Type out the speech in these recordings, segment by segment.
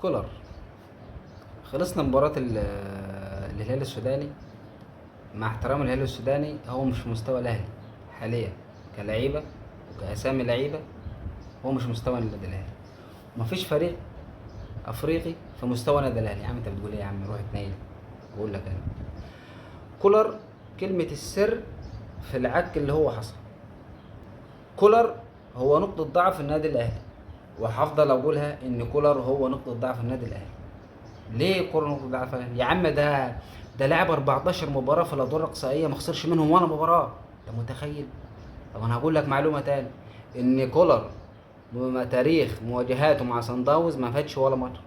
كولر. خلصنا مباراة الهلال السوداني. مع احترام الهلال السوداني، هو مش في مستوى الاهلي حاليا كلعيبة وكأسامي لعيبة، هو مش مستوى النادي الاهلي. مفيش فريق افريقي في مستوى النادي الاهلي. يا عم انت بتقول ايه يا عم؟ روح اتنيل. بقول لك انا كولر كلمة السر في العك اللي هو حصل. كولر هو نقطة ضعف النادي الاهلي، وهفضل اقولها ان كولر هو نقطة ضعف النادي الاهلي. ليه كولر نقطة ضعف الأهلي؟ يا عم ده لعب 14 مباراة في الادوار الاقصائية ما خسرش منهم ولا مباراة، انت متخيل؟ طب انا هقول لك معلومة تاني، ان كولر تاريخ مواجهاته مع صن داونز ما فاتش ولا مرة،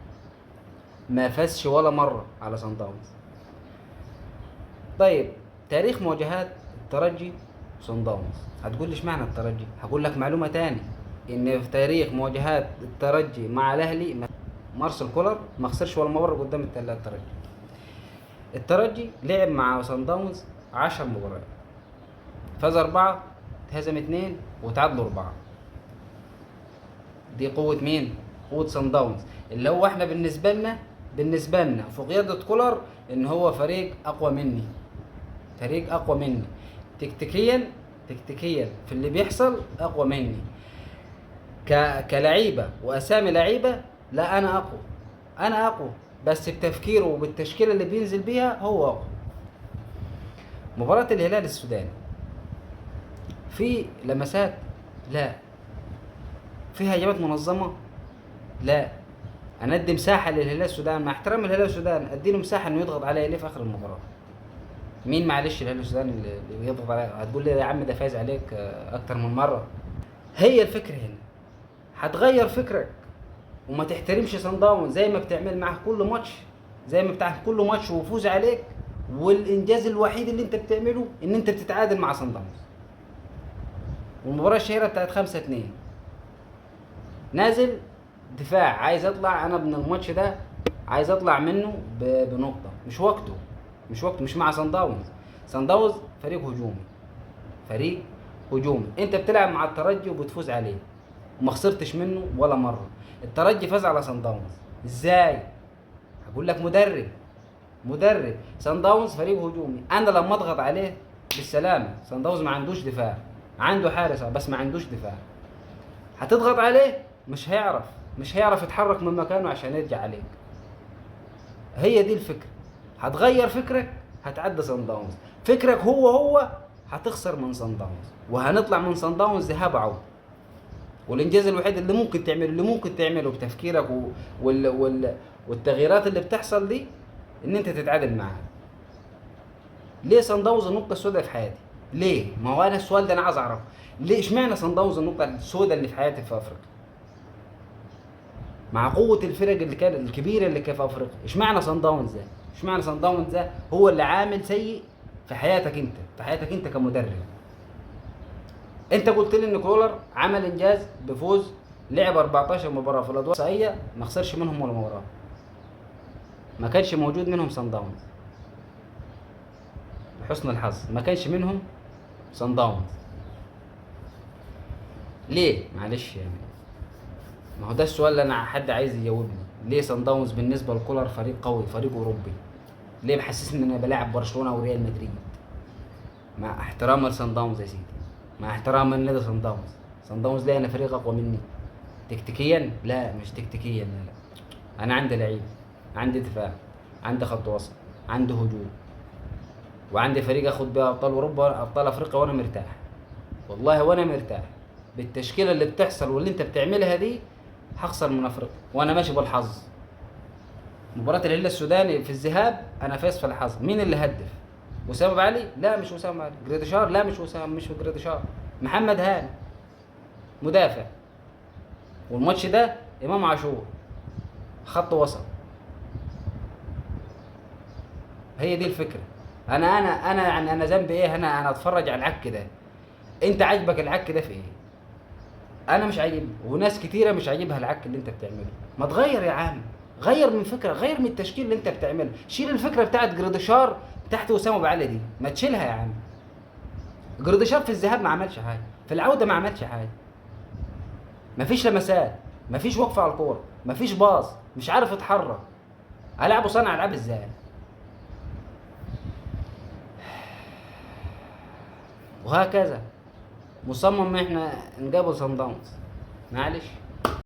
ما فازش ولا مرة على صن داونز. طيب تاريخ مواجهات الترجي صن داونز، هتقول لي اشمعنى الترجي؟ هقول لك معلومة تاني، ان في تاريخ مواجهات الترجي مع الاهلي مارسيل كولر ما خسرش ولا مرة قدام الترجي. الترجي لعب مع صن داونز 10 مباريات، فاز 4، اتهزم 2، وتعادلوا 4. دي قوة مين؟ قوة صن داونز، اللي هو احنا بالنسبة لنا في قيادة كولر ان هو فريق اقوى مني، فريق اقوى مني تكتيكيا في اللي بيحصل اقوى مني كلعيبة واسامي لعيبة. لا انا اقوى، انا اقوى، بس بتفكيره وبالتشكيلة اللي بينزل بيها هو اقوى. مباراة الهلال السوداني في لمسات؟ لا. في هجمات منظمة؟ لا. انا ادي مساحة للهلال السوداني، مع احترام الهلال السوداني ادي له مساحة انه يضغط عليا ليه في اخر المباراة؟ مين معلش الهلال السوداني اللي بيضغط عليا؟ هتقول لي يا عم ده فاز عليك اكتر من مرة. هي الفكرة هنا، هتغير فكرك وما تحترمش صن داونز زي ما بتعمل معاه كل ماتش، زي ما بتعمل كل ماتش وفوز عليك، والانجاز الوحيد اللي انت بتعمله ان انت بتتعادل مع صن داونز. والمباراة الشهيرة بتاعت 5-2، نازل دفاع، عايز اطلع انا من الماتش ده، عايز اطلع منه بنقطة، مش وقته، مش وقته، مش مع صن داونز. صن داونز فريق هجومي، فريق هجومي، انت بتلعب مع الترجي وبتفوز عليه وما خسرتش منه ولا مرة. الترجي فاز على صن داونز ازاي؟ هقول لك مدرب صن داونز فريق هجومي، انا لما اضغط عليه بالسلامة. صن داونز ما عندوش دفاع، عنده حارس بس ما عندوش دفاع، هتضغط عليه مش هيعرف يتحرك من مكانه عشان يرجع عليك. هي دي الفكرة. هتغير فكرك هتعدي صن داونز، فكرك هو هتخسر من صن داونز، وهنطلع من صن داونز ذهاب عودة. والانجاز الوحيد اللي ممكن تعمله، اللي ممكن تعمله بتفكيرك والتغييرات اللي بتحصل دي، ان انت تتعادل معاها. ليه صن داونز النقطة السوداء في حياتي؟ ليه؟ ما هو انا السؤال ده انا عايز اعرفه، ليه اشمعنى صن داونز النقطة السوداء اللي في حياتي في افريقيا؟ مع قوة الفرق اللي كان الكبيرة اللي كان في افريقيا، اشمعنى صن داونز ده؟ اشمعنى صن داونز ده هو اللي عامل سيء في حياتك انت، في حياتك انت كمدرب؟ انت قلت لي ان كولر عمل انجاز بفوز، لعب 14 مباراة في الادوار الاقصائية ما خسرش منهم ولا مباراة، ما كانش موجود منهم صن داونز. لحسن الحظ ما كانش منهم صن داونز. ليه؟ معلش ما هو ده السؤال اللي انا حد عايز يجاوبني، ليه صن داونز بالنسبة لكولر فريق قوي، فريق اوروبي؟ ليه محسسني ان انا بلاعب برشلونة وريال مدريد؟ مع احترام لصن داونز يا سيدي، مع احترام لنادي صن داونز، صن داونز ليه انا فريق اقوى مني تكتيكيا؟ لا مش تكتيكيا، لا لا، انا عندي لعيب، عندي دفاع، عندي خط وسط، عندي هجوم، وعندي فريق اخد بيه ابطال اوروبا، ابطال افريقيا، وانا مرتاح والله، وانا مرتاح بالتشكيله اللي بتحصل واللي انت بتعملها دي. هخسر من افريقيا وانا ماشي بالحظ. مباراة الهلال السوداني في الذهاب انا فاز في الحظ. مين اللي هدف؟ وسام ابو علي؟ لا مش وسام ابو علي. جريديشار؟ لا مش وسام، مش جريديشار، محمد هاني مدافع. والماتش ده امام عاشور خط وسط. هي دي الفكرة. انا ذنبي ايه؟ انا اتفرج على العك ده. انت عاجبك العك ده في ايه؟ انا مش عاجبني، وناس كتيرة مش عاجبها العك اللي انت بتعمله. ما تغير يا عم، غير من فكرة، غير من التشكيل اللي انت بتعمله. شيل الفكرة بتاعت جريديشار تحت وسام ابو علي دي، ما تشيلها يا عم. جريديشار في الذهاب ما عملش حاجة، في العودة ما عملش حاجة، ما فيش لمسات. مفيش وقفه على الكورة، مفيش باص، مش عارف يتحرك. هلعبه صانع العاب ازاي؟ وهكذا مصمم ان احنا نقابل صن داونز. معلش.